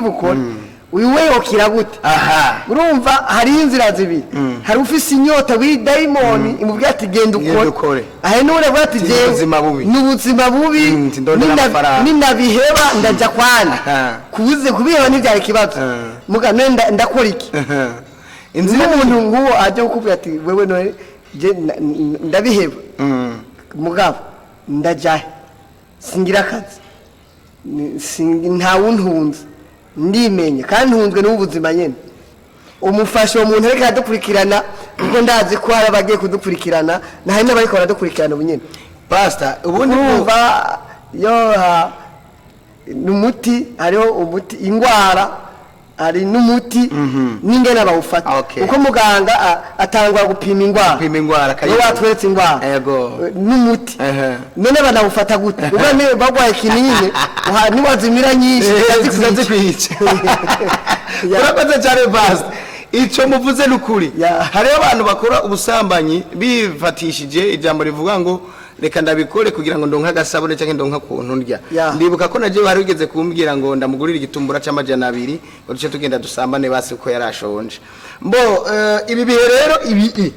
Bukore uyu we yokira gute? Aha. Urumva hariho inzira zibiri: hari ufise inyota w'idayimoni imubwira ati genda Genda ukore, ukore. Hari n'uwundi avuga ati Ni jewe ubuzima bubi. Ni ubuzima bubi. Nti ndondera amafaranga. Ninabiheba ndajya kwana. Kubuze kubiheba ntibyari ikibazo. Muga none ndakora iki? Inzira N'umuntu nk'uwo ajya kukubwira ati wewe none je ndabiheba, mugabo ndajyahe? Singira akazi, ntawuntunze, ndimenya kandi ntunzwe n'ubuzima nyine. Umufasha uwo muntu ariko aradukurikirana, kuko ndazi ko hari abagiye kudukurikirana na hari n'abariko baradukurikirana ubu nyine. Pastor, ubundi Urumva yo ni umuti, hariho umuti ingwara, hari n'umuti n'ingene bawufata, kuko muganga atangwa gupima ingwara. Gupima ingwara, Niwe akayibona. watweretse ingwara n'umuti. None banawufata gute? Ubwo ni bagwaye kinini niwazimira nyinshi zikwica. zikwica. Urakoze cyane, Pastor, icyo muvuze ni ukuri. Hariho abantu bakora ubusambanyi bifatishije ijambo rivuga ngo reka ndabikore kugira ngo ndonke agasabune cyangwa ndonke akuntu ndya. Ndibuka ko naje bari wigeze kumbwira ngo ndamugurire igitumbura c'amajana 2 ngo duce tugenda dusambane, basi ko yarashonje. Mbo ibi bihe rero, ibi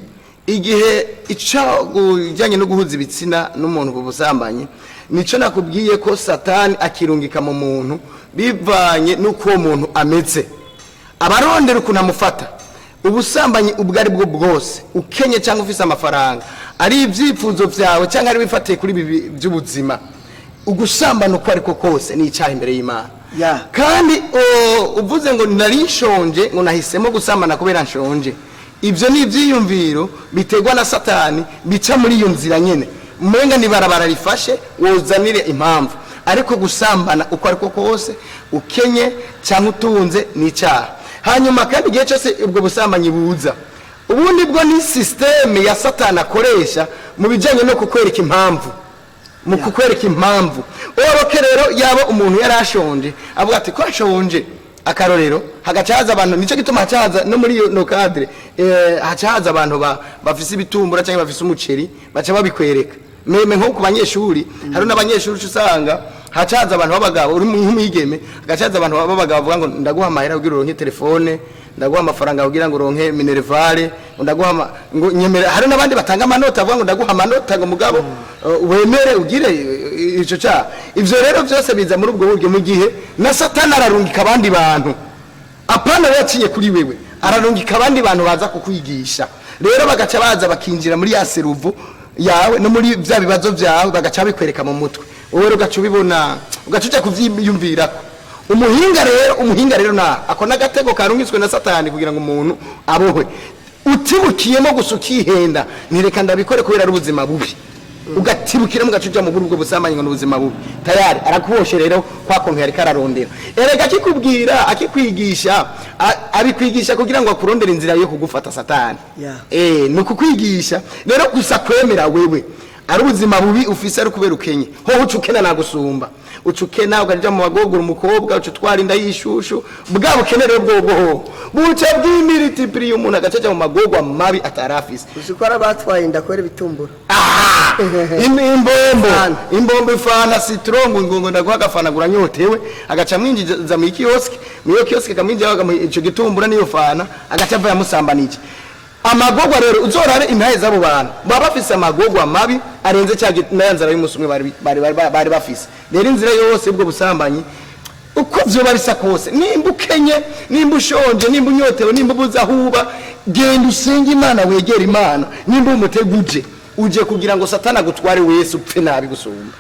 igihe ico kujyanye no guhuza ibitsina n'umuntu ku busambanyi, nico nakubwiye ko Satani akirungika mu muntu bivanye n'uko uwo muntu ameze, abarondera ukuntu amufata. Ubusambanyi ubwo ari bwo bwose, ukenye cyangwa ufise amafaranga, ari ibyifuzo byawe cyangwa ari bifatiye kuri ibi by'ubuzima, ugusambana uko ariko kose ni icyaha imbere y'Imana. Kandi uvuze ngo nari nshonje, ngo nahisemo gusambana kubera nshonje, ibyo ni ibyiyumviro biterwa na Satani bica muri iyo nzira nyine, umenga ni barabara rifashe wozanire impamvu. Ariko gusambana uko ariko kose, ukenye cyangwa utunze, ni icyaha. Hanyuma kandi igihe cyose ubwo busambanyi buza, ubundi bwo ni système ya Satani akoresha mu bijyanye no kukwereka impamvu, mu kukwereka impamvu oroke. Rero yaba umuntu yari ashonje, avuga ati ko ashonje, akarorero, hagaca haza abantu. Nicyo gituma haca haza no muri iyo no cadre, haca haza abantu bafise ibitumbura cyangwa bafise umuceri, baca babikwereka. Même nko ku banyeshuri, hari n'abanyeshuri uca usanga haca haza abantu b'abagabo, uri nk'umwigeme, hagaca haza abantu b'abagabo bavuga ngo ndaguha amahera kugira uronke telefone, ndaguha amafaranga kugira ngo uronke minerval, ngo ndaguha ngo nyemere. Hari n'abandi batanga amanota, avuga ngo ndaguha amanota ngo mugabo wemere ugire ico cyaha. Ivyo rero byose biza muri ubwo buryo, mu gihe na Satani ararungika abandi bantu, apana yaciye kuri wewe, ararungika abandi bantu baza kukwigisha. Rero bagaca baza bakinjira muri ya cerveau yawe no muri bya bibazo byawe, bagaca bikwereka mu mutwe, wowe rero ugaca ubibona, ugaca uja kuvyiyumvirako. Umuhinga rero na ako n'agatego karungitswe na Satani kugira ngo umuntu abohwe, utibukiyemo gusa ukihenda, ntireka ndabikore kubera ari ubuzima bubi, ugatibukiramo, ugaca uja mu buri ubwo busambanyi ngo ni ubuzima bubi, tayari arakuboshe. Rero kwa kuntu yariko ararondera, erega akikubwira, akikwigisha, abikwigisha kugira ngo akurondere inzira yo kugufata, Satani. Ni ukukwigisha rero gusa kwemera wewe ari ubuzima bubi ufise, ari kubera ukenye. Hoho uca ukena nagusumba, uca ukena ukaja mu bagogora umukobwa, uca utwara inda y'ishushu. Bwa bukene rero bwobwo hoho buca bw'imilitipiri, umuntu agaca aja mu magorwa mabi atarafise. Uzi ko hari abatwaye inda kubera ibitumbura? Imbombo. Fana. Imbombo, ifana, citron, ngo ndaguha agafana, uranyotewe, agaca amwinjiza mu kiosque, mu iyo kiosque akamwinjiza, bakamuha ico gitumbura n'iyo fana, agaca ava yamusambanije. Amagorwa rero, uzorare intahe z'abo bantu baba bafise amagorwa mabi arenze cya na nzara y'umunsi umwe bari bafise. Rero inzira yose y'ubwo busambanyi, uko vyoba bisa kose, nimba ukenye, nimba ushonje, nimba unyotewe, nimba ubuze aho uba, genda usenge Imana, wegere Imana. Nimba umutego uje, uje kugira ngo Satana agutware wese, upfe nabi gusumba.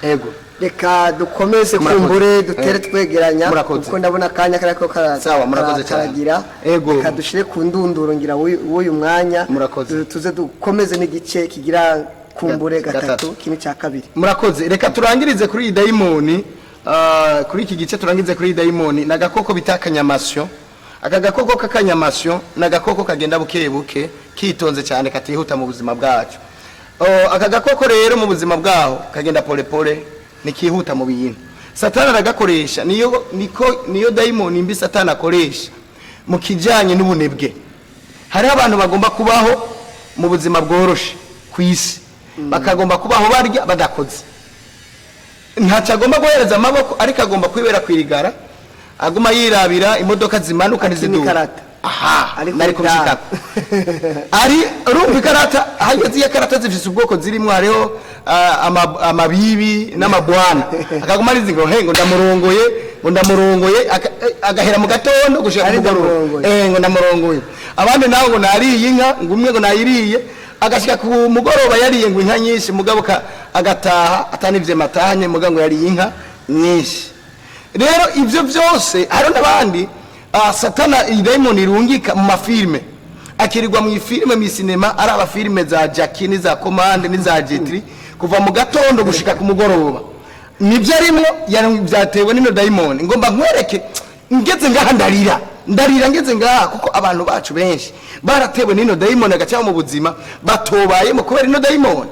Ego. Reka dukomeze. Murakoze. Kumbure dutere twegeranya, Murakoze. kuko ndabona akanya kariko Sawa, murakoze cyane. karagira. Reka dushire ku ndunduro ngira w'uyu mwanya. Murakoze. Tuze dukomeze n'igice kigira kumbure gatatu. Gatatu, kimwe cya kabiri. Murakoze. Reka turangirize kuri iyi dayimoni, kuri iki gice turangize kuri iyi dayimoni, ni agakoko bita akanyamasyo. Aka gakoko k'akanyamasyo ni agakoko kagenda buke buke, kitonze cyane, katihuta mu buzima bwacu. Oh, aka gakoko rero mu buzima bwaho kagenda pole pole, ntikihuta mu bintu. Satani aragakoresha, niyo niko niyo dayimoni mbi Satani akoresha mu kijyanye n'ubunebwe. Hariho abantu bagomba kubaho mu buzima bworoshe ku isi, bakagomba kubaho barya badakoze, ntacyo agomba guhereza amaboko, ariko agomba kwibera kwirigara. Aguma yirabira imodoka zimanuka Akina n'iziduga. ikarata. Aha, Ari nari kuri dame. kubishikako. Ari urumva ikarata, hageze iyo karata zifise ubwoko zirimo, hariho amabibi n'amabwana. Akaguma arizi ngo he, ngo ndamurongoye, ngo ndamurongoye, agahera mu gatondo gushika ku Ari mugoroba. ndamurongoye. Ngo ndamurongoye. Abandi nabo ngo nariye inka, ngo umwe ngo nayiriye, agashika ku mugoroba yariye ngo inka nyinshi, mugabo agataha atanivye matahanye, mugabo ngo yariye inka nyinshi. Rero ivyo byose, hariho n'abandi satana idayimoni irungika mu mafilme, akirirwa mu ifilme, mu sinema, ari abafilme za Jackie n'iza Commande n'iza Jet Li, kuva mu gatondo gushika ku mugoroba nibyo arimwo. Byatewe n'ino dayimoni. Ngomba nkwereke, ngeze ngaha ndarira, ndarira ngeze ngaha, kuko abantu bacu benshi baratewe n'ino dayimoni, agaca mu buzima batobayemo kubera ino dayimoni.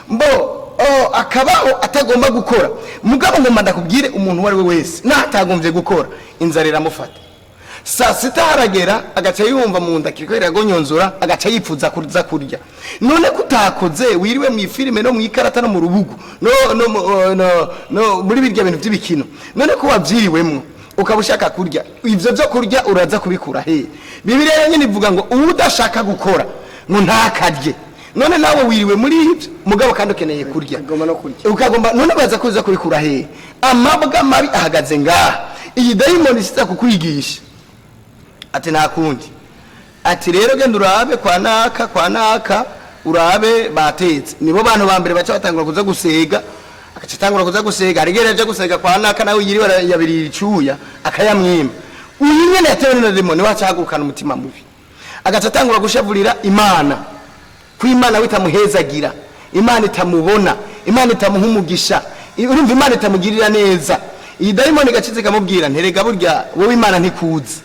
Mbo akabaho atagomba gukora, mugabo ngomba ndakubwire, umuntu uwo ari we wese natagombye gukora, inzara iramufata. Saa sita haragera, agaca yumva mu nda kiriko iragonyonzora, agaca yipfuza kuza kurya. None ko utakoze, wiriwe mu ifilime no mu ikarata no mu rubugu no muri birya bintu by'ibikino, none ko wabyiriwemwo ukaba ushaka kurya, ivyo byo kurya uraza kubikura he? Bibiliya nyine ivuga ngo udashaka gukora ngo ntakarye. None nawe wiriwe muri ibyo, mugabo kandi ukeneye kurya. Ukagomba no kurya. Ukagomba, none baza kuza kubikura he? Amabwa mabi ahagaze ngaha. Iyi dayimoni isiza kukwigisha ati nta kundi, ati rero genda urabe kwa naka, kwa naka, urabe batetse. Nibo bantu ba mbere baca batangura kuza gusega, agaca atangura kuza gusega. Hari igihe aja gusega kwa naka, nawe yiriwe yabirira icuya, akayamwima. Uyu nyene yatewe na demoni waca ahagurukana umutima mubi, agaca atangura gushavurira Imana, ko Imana we itamuhezagira, Imana itamubona, Imana itamuha umugisha, urumva, Imana itamugirira neza. Iyi dayimoni igacize ikamubwira, nterega burya wowe Imana ntikuzi,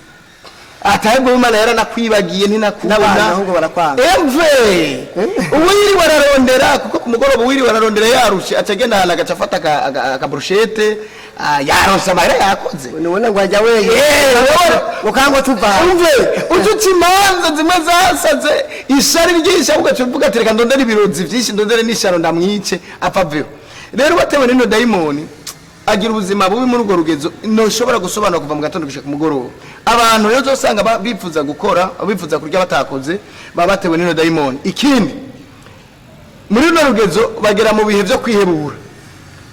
atahubwo Imana yaranakwibagiye, ntinakubona. N'abantu ahubwo barakwanga. Emve uwiriwe ararondera, kuko ku mugoroba uwiriwe ararondera yarushe, aca agenda ahantu agaca afata akabroshete, yaronse amahera yakoze. Nubona ngo ajya wenyine. Ukangwa tuva. Umve, uca imanza zimwe zasaze ishari ryinshi, ahubwo ugaca uvuga ati reka ndondere ibirozi byinshi, ndondere n'isharo ndamwice apfa aveho. Rero watewe n'ino dayimoni agira ubuzima bubi muri urwo rugezo ntushobora gusobanura, kuva mu gatondo gushika ku mugoroba. Abantu rero uzosanga bifuza gukora, bifuza kurya batakoze, baba batewe n'ino dayimoni. Ikindi, muri runo rugezo bagera mu bihe byo kwihebura,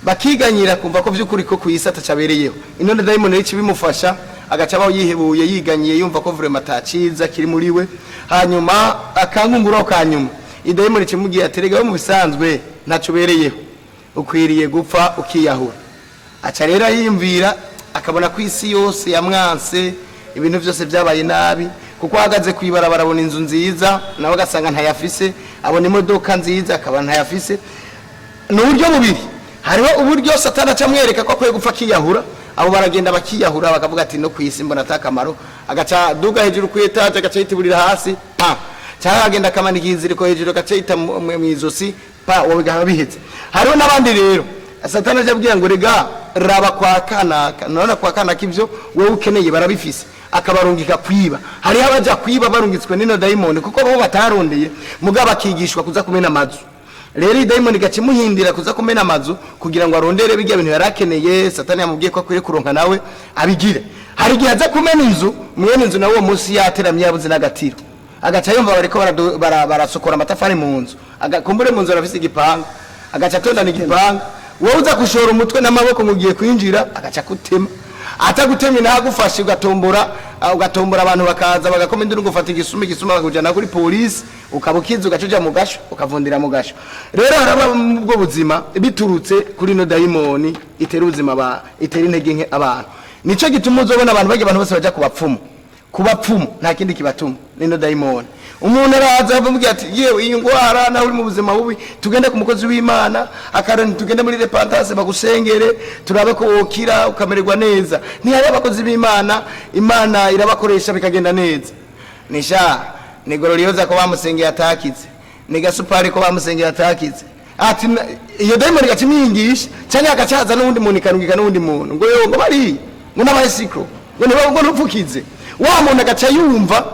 bakiganyira, kumva ko by'ukuri ko ku isi atacabereyeho. Ino dayimoni rero bimufasha, agaca abaho yihebuye, yiganyiye, yumva ko vraiment ataciza kiri muri we. Hanyuma akangunguraho ka nyuma, idayimoni kimubwiye ati rega we mu bisanzwe ntaco ubereyeho, ukwiriye gupfa ukiyahura. Aca rero yiyumvira, akabona ko isi yose yamwanse, ibintu byose byabaye nabi, kuko ahagaze ku ibarabara abona inzu nziza, nawe agasanga ntayafise, abona imodoka nziza, akaba ntayafise. Ni uburyo bubiri. Hariho uburyo Satani aca amwereka ko akwiye gupfa akiyahura. Abo baragenda bakiyahura, bakavuga ati no ku isi mbona atakamaro, agaca duga hejuru ku etaje, agaca yitiburira hasi pa, cyangwa agenda akamanika iziriko hejuru, agaca yita mu izosi pa, uwo bigaba bihetse. Hariho n'abandi rero Satani aja abwira ngo rega raba kwa kanaka, none kwa kanaka ibyo wowe ukeneye barabifise, akabarungika kwiba. Hariho abaja kwiba barungitswe n'ino dayimoni, kuko bo batarondeye, mugabo akigishwa kuza kumena amazu. Rero iyi dayimoni igaca imuhindira kuza kumena amazu kugira ngo arondere bijya bintu yari akeneye, Satani yamubwiye ko akwiye kuronka, nawe abigire. Hari igihe aza kumena inzu, mwene inzu nawe uwo munsi yateramye, yabuze n'agatiro, agaca yumva bariko barasokora amatafari mu nzu. Kumbure mu nzu arafise igipanga, agaca atondana igipanga. Wowe uza gushora umutwe n'amaboko ngo ugiye kwinjira, agaca akutema. Atagutemye ntagufashe, ugatombora, ugatombora, abantu bakaza bagakoma induru, gufata igisuma, igisuma bakujana kuri polisi, ukaba ukiza, ugaca uja mu gasho, ukavundira mu gasho. Rero haraba ubwo buzima biturutse kuri ino dayimoni itera ubuzima itera intege nke abantu. Nico gituma uzobona abantu bagiye, abantu bose baja ku bapfumu. Ku bapfumu nta kindi kibatuma, nino dayimoni. Umuntu araza akamubwira ati yewe, iyi ngwara, nawe uri mu buzima bubi, tugende ku mukozi w'Imana akaroni, tugende muri repentance bagusengere, turabe ko wokira ukamererwa neza. Ntihari abakozi b'Imana, Imana irabakoresha bikagenda neza. Nisha ni gororiyoza ko bamusengeye atakize, ni gasupari ko bamusengeye atakize. Ati iyo dayimoni igaca imwingisha, cyangwa agacaza n'uwundi muntu, ikarungika n'uwundi muntu ngo yo ngo bari ngo n'abayesikro ngo niba ngo ntupfukize wa muntu, agaca yumva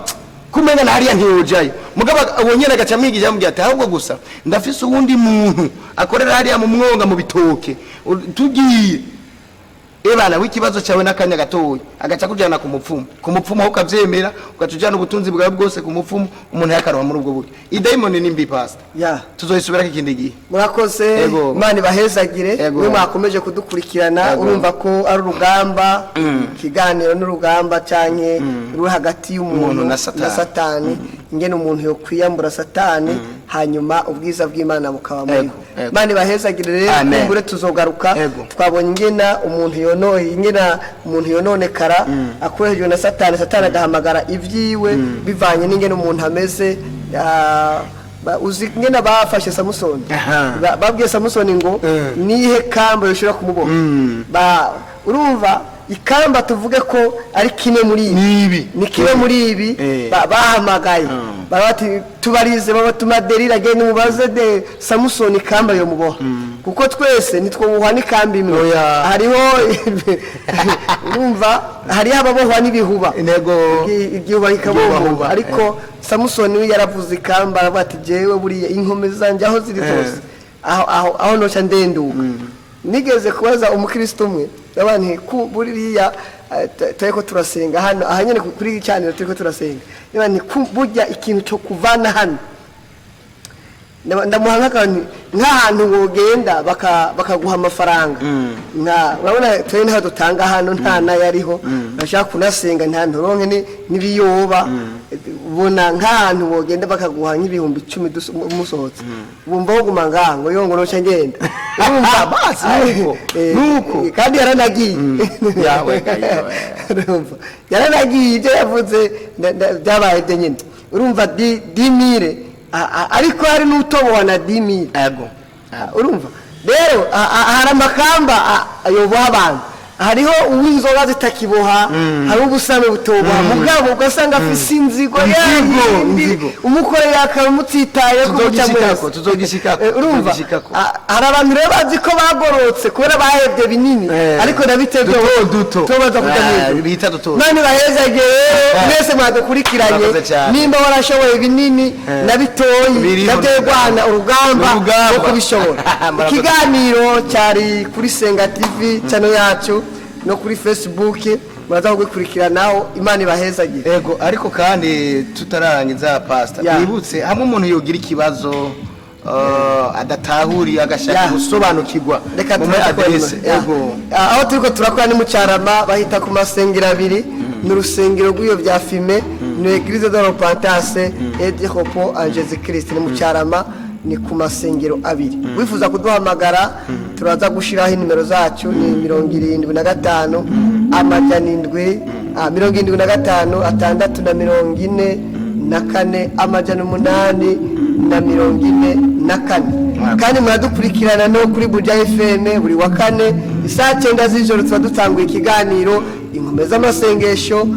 kumenya na hariya ntiyojayo. Mugabo uwo nyene agaca amwigisha, amubwira ati ahubwo gusa ndafise uwundi muntu akorera hariya mu mwonga mu bitoke, tugiye. Ebana w'ikibazo cyawe n'akanya gatoya, agaca kujyana ku mupfumu, ku mupfumu aho ukabyemera, ugaca ujyana ubutunzi bwawe bwose ku mupfumu, umuntu yakaroha muri ubwo buryo. Idayimoni ni mbi, pastor. Ya. Tuzoyisubirako ikindi gihe. Murakoze. Ego. Imana ibahezagire. Ego. Mwe mwakomeje kudukurikirana. Ego. Urumva ko ari urugamba, ikiganiro n'urugamba canke ruri hagati y'umuntu Umuntu na Satani. Na Satani, ingene umuntu yokwiyambura Satani, hanyuma ubwiza bw'Imana bukaba muri Ego, we. ego. Imana ibahezagire rero. Amen. Kumbure tuzogaruka. Ego. Twabonye ingena umuntu yonoye, ingena umuntu yononekara akoreshejwe na Satani, Satani agahamagara ibyiwe bivanye n'ingene umuntu ameze. Uzi ingene bafashe Samusoni? Aha. Babwiye Samusoni ngo nihe kamba yoshobora kumuboha. Urumva ikamba, tuvuge ko ari kimwe muri ibi. Nibi. Ni kimwe muri ibi. Bahamagaye baba bati tubarize, babatuma Delila, agenda umubaze de Samusoni ikamba yomuboha, kuko twese ntitwobohwa n'ikamba imwe. Oya. Hariho, urumva, hariho ababohwa n'ibihuba. Intego. Igihuba kikabohwa. Igihuba, ariko Samusoni we yaravuze ikamba, aravuga ati jewe buriya inkome zanjye aho ziri zose, aho noca ndenduka. Nigeze kubaza umukristo umwe, abantu ku buriya turiko turasenga hano aha nyene kuri iki cyaniro turiko turasenga, niba ku burya ikintu cyo kuvana hano, ndamuha nk'akantu, nk'ahantu wogenda bakaguha amafaranga, nka urabona twe ntaho dutanga hano, nta n'ayariho, bashaka kunasenga nta nturonke n'ibiyoba. Ubona nk'ahantu wogenda bakaguha nk'ibihumbi 10 musohotse, wumva woguma ngaha ngo yo ngo noca ngenda. Urumva? Basi, nuko, nuko. Kandi yaranagiye. Yawe, yawe. Urumva yaranagiye, ibyo yavuze byabaye byo nyine. Urumva 10 000, ariko hari n'utoboha na 10 000. Ego. Urumva rero hari amakamba ayoboha abantu, hariho uw'inzoga zitakiboha, hari ubusame butoboha, mugabo ugasanga afise inzigo Inzigo, yayindi inzigo. umukorera akaba umutsitaye ko muca Tuzogishikako, mwese. tuzogishikako, Urumva tuzogishikako. Hari abantu rero bazi ko bagorotse kubera bahebye binini, ariko nabitebye Duto, duto. tubaza kuja mw'ijuru. Bita duto. Mani bahezagire rero mwese mwadukurikiranye. Murakoze cyane. Nimba warashoboye binini na bitoyi, Biriho nabyo rwana urugamba Urugamba. rwo kubishobora. Murakoze. Ikiganiro cyari kuri Senga TV channel yacu no kuri Facebook, muraza kugikurikiranaho. Imana ibahezagire. Ego, ariko kandi tutararangiza, pastor, wibutse hamwe umuntu yogira ikibazo adatahuriye, agashaka gusobanukirwa, Reka mu tuze adresse. kwemera. Ego. Aho turiko turakora ni mu Cyarama, bahita ku masengero abiri, ni urusengero rw'iyo bya fime, ni Église de Repentance et de Repos en Jésus Christ, ni mu Cyarama, ni ku masengero abiri. Wifuza kuduhamagara, turaza gushiraho inimero zacu, ni 75 700, 75 644 844. Kandi muradukurikirana no kuri Buja FM buri wa kane isaha 9 z'ijoro, tuba dutanguye ikiganiro Inkombe z'Amasengesho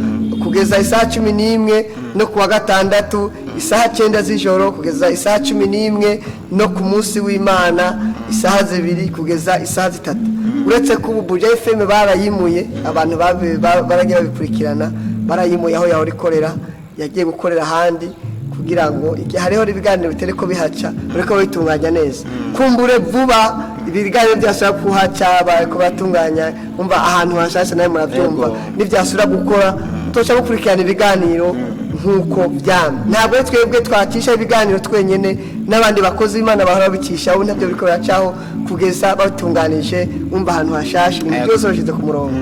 kugeza isaha 11, no ku wa gatandatu isaha 9 z'ijoro kugeza isaha 11, no ku munsi w'Imana isaha 2 kugeza isaha 3. Uretse ko ubu Buja FM barayimuye, abantu baragiye babikurikirana, barayimuye aho yahora ikorera, yagiye gukorera ahandi, kugira ngo igihe hariho ibiganiro bitari ko bihaca, bariko babitunganya neza. Kumbure vuba ibiganiro byasubira kuhaca, bariko batunganya, umva ahantu hashasha, nawe murabyumva. Yego. Nibyasubira gukora, tuzoca gukurikirana ibiganiro nk'uko byama. Ntabwo ari twebwe twacisha ibiganiro twenyene, n'abandi bakozi b'Imana bahora babicishaho, ntabyo biriko biracaho kugeza batunganije, umva ahantu hashasha, ibintu Yego. byose bashize ku murongo.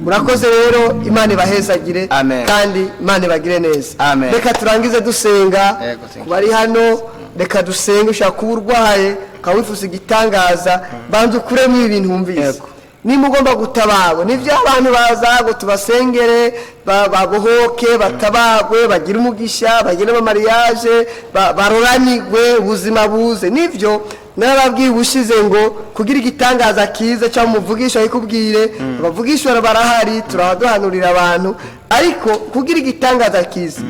Murakoze rero, Imana ibahezagire. Amen. Kandi Imana ibagire neza. Amen. Reka turangize dusenga. Yego, thank ku bari hano, reka dusenge. Ushaka kuba urwaye, ukaba wifuza igitangaza, banza ukuremo ibintu wumvise. Yego. Nimba ugomba gutabarwa, nibyo abantu baza ngo tubasengere, babohoke, batabagwe, bagire umugisha, bagire amamariyaje, baroranigwe, ubuzima buze. Nibyo narababwiye ubushize ngo kugira igitangaza kiza cyangwa umuvugisha yikubwire, abavugisha barahari, turabaduhanurira abantu, ariko kugira igitangaza kiza,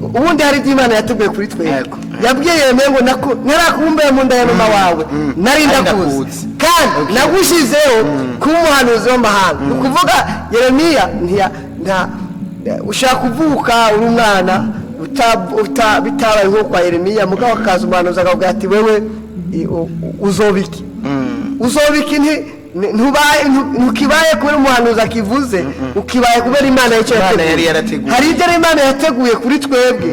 ubundi hari ibyo Imana yatubwiye kuri twebwe. Yego. Yabwiye Yeremiya ngo narakumbuye mu nda ya mama wawe nari Nari ndakuzi, ndakuzi. kandi nagushizeho kuba umuhanuzi w'amahanga. Ni ukuvuga Yeremiya nta ushaka kuvuka uri umwana bitabaye nko kwa Yeremiya, mugabo akaza umuhanuzi akavuga ati wewe uzoba iki, uzoba iki? Ntukibaye kubera umuhanuzi akivuze, ukibaye kubera Imana icyo Imana yateguye. yari yarateguye. Hari ibyo rero Imana yateguye kuri twebwe.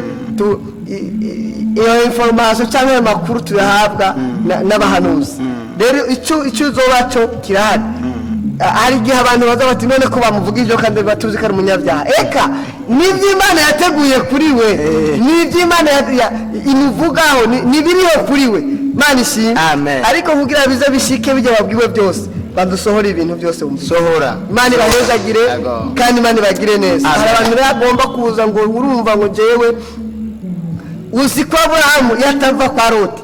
Iyo information cyangwa ayo makuru tuyahabwa n'abahanuzi. Rero icyo uzoba cyo kirahari. Hari igihe abantu baza bati: "None ko bamuvuga ibyo kandi batuzi ko ari umunyabyaha?" Eka, n'ibyo Imana yateguye kuri we, n'ibyo Imana imuvugaho, n'ibiriho kuri we. Imana ishimwe. Amen. Ariko kugira bize bishike bijya babwiwe byose, badusohora ibintu byose wumvise. Sohora. Imana ibahezagire. Yego. Kandi Imana ibagire neza. Amen. Hari abantu rero agomba kuza ngo urumva ngo jewe, uzi ko Aburahamu iyo atava kwa Loti,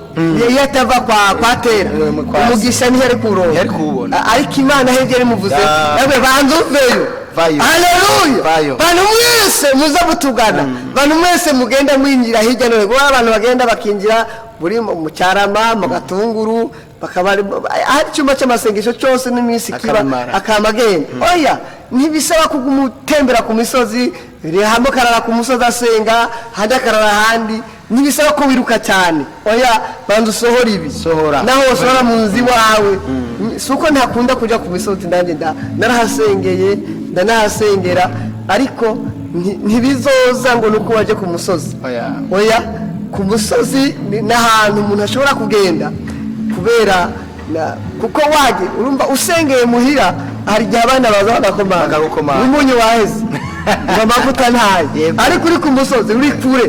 iyo atava kwa Tera, Kwa se. umugisha ntiyari kuwuronka. Ntiyari kuwubona. Ariko Imana aho ibyo yarimuvuze, yawe banza uveyo. Vayo. Haleluya. Vayo. Bantu mwese muza mutugana, bantu mwese mugenda mwinjira hirya no hino, kuko abantu bagenda bakinjira muri mu Cyarama, mu Gatunguru, bakaba ahari icyumba cy'amasengesho cyose n'iminsi kiba, Akabimara. akama agenda. Oya, ntibisaba kuguma utembera ku misozi. Hamwe akarara ku musozi asenga, ahandi akarara ahandi. Ntibisaba ko wiruka cyane. Oya, banza usohora ibi. Sohora. Naho usohora mu nzu iwawe. Si uko ntakunda kujya ku misozi, nanjye narahasengeye, ndanahasengera, ariko ntibizoza ngo nuko wajya ku musozi. Oya. Oya, ku musozi ni n'ahantu umuntu ashobora kugenda kubera kuko waje urumva usengeye muhira, hari igihe abana baza bagakomanga. Bakagukomanga. Umunyu waheze, ngo amavuta ntayo. Ariko uri ku musozi, uri kure,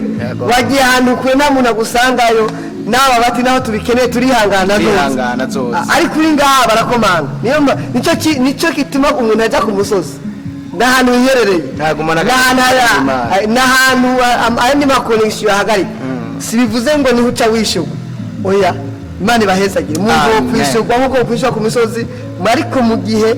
wagiye ahantu kure, nta muntu agusangayo, n'aba bati naho tubikeneye turihangana zoza. Turihangana zoza. Ariko uri ngaha barakomanga. Niyo nicyo gituma umuntu ajya ku musozi, n'ahantu hiherereye. Ntabwo umuntu n'ahantu Imana. N'ahantu ayandi ma connexion ahagarika. Si bivuze ngo niho uca wishyurwa. Oya, Imana ibahezagire. Umuntu wo Amen. kwishyurwa nk'uko kwishyura ku misozi, ariko mu gihe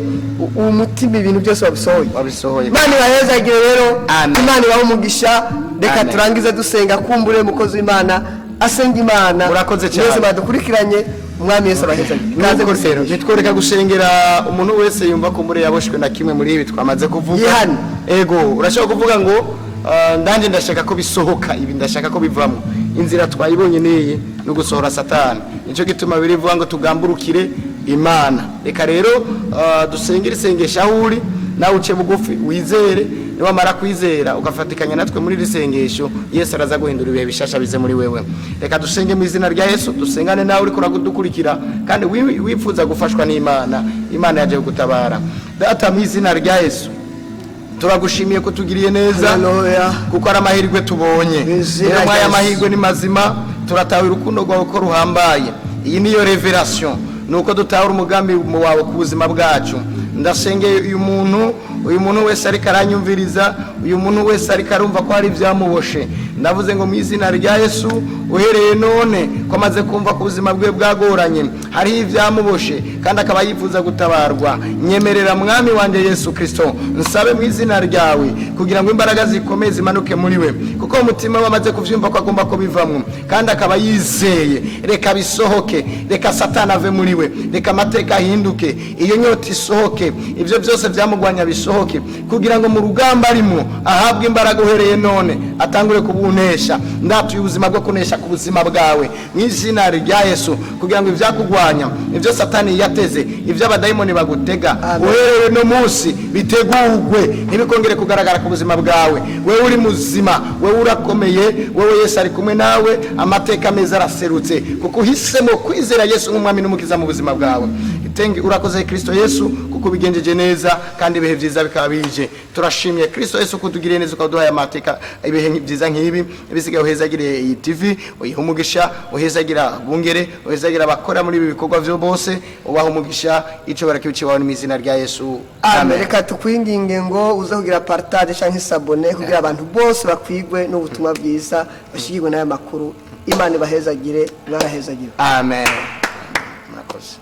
uwo mutima ibintu byose wabisohoye. Wabisohoye. Imana ibahezagire rero. Amen. Imana ibahe umugisha. Reka Amen. turangize dusenga. Kumbure umukozi w'Imana asenga Imana. Murakoze cyane. Mwese badukurikiranye, Umwami Yesu abahezagire. Kaze Nuko rero gusenga. nitworeka gusengera umuntu wese yumva ko muri yaboshwe na kimwe muri ibi twamaze kuvuga. Yihane. Ego, urashobora kuvuga ngo: "Ah, ndanje ndashaka ko bisohoka ibi, ndashaka ko bivamo." Inzira twayibonye niyi, no gusohora Satani. Nicyo gituma birivuga ngo tugamburukire Imana. Reka rero dusengere isengesho. Aho uri nawe uce bugufi, wizere. Niwamara kwizera ugafatikanya natwe muri iri sengesho, Yesu araza guhindura ibihe bishasha bize muri wewe. Reka dusenge mu izina rya Yesu, dusengane nawe uriko uradukurikira kandi wifuza gufashwa n'Imana. Imana yaje kugutabara. Data, mu izina rya Yesu, turagushimiye ko tugiriye neza, Haleluya. kuko ari amahirwe tubonye. Mu izina Rero mw'aya rya Yesu. mahirwe ni mazima, turataha urukundo rwawe ko ruhambaye. Iyi niyo révélation, ni uko dutahura umugambi wawe ku buzima bwacu. Ndasengeye uyu muntu wese ariko aranyumviriza, uyu muntu wese ariko arumva ko hari ibyamuboshe. Ndavuze ngo mu izina rya Yesu, uhereye none ko amaze kumva ko ubuzima bwe bwagoranye, hariho ibyamuboshe kandi akaba yifuza gutabarwa, nyemerera Mwami wanjye Yesu Kirisito, nsabe mu izina ryawe kugira ngo imbaraga zikomeye zimanuke muri we, kuko umutima we amaze kubyumva ko agomba kubivamo kandi akaba yizeye. Reka bisohoke, reka Satani ave muri we, reka amateka ahinduke, iyo nyota isohoke, ibyo byose byamugwanya bisohoke, kugira ngo mu rugamba arimo ahabwe imbaraga. Uhereye none atangure kubunesha. Ndatuye ubuzima bwo kunesha ku buzima bwawe mu izina rya Yesu, kugira ngo ibyakugwanya, ibyo Satani yateze, ibyo abadayimoni bagutega, Amen. uhereye no munsi bitegurwe, ntibikongere kugaragara ku buzima bwawe. Wewe uri muzima, wewe urakomeye, wewe Yesu ari kumwe nawe. Amateka meza araserutse kuko uhisemo kwizera Yesu nk'umwami n'umukiza mu buzima bwawe. Thank you, urakoze Kristo Yesu kuko ubigenjeje neza kandi ibihe byiza bikaba bije. Turashimye Kristo Yesu kutugiriye neza, ukaduhaye amateka, ibihe byiza nk'ibi. Ibisigaye uhezagire iyi TV, uyihe umugisha, uhezagira bungere, uhezagira abakora muri ibi bikorwa byo bose, ubaha umugisha. Icyo barakibici wawe mu izina rya Yesu. Amen. Reka tukwinginge ngo uze kugira partage cyangwa s'abonner kugira abantu bose bakwigwe n'ubutumwa bwiza, bashigirwe n'aya makuru. Imana ibahezagire, mwarahezagire. Amen. Murakoze.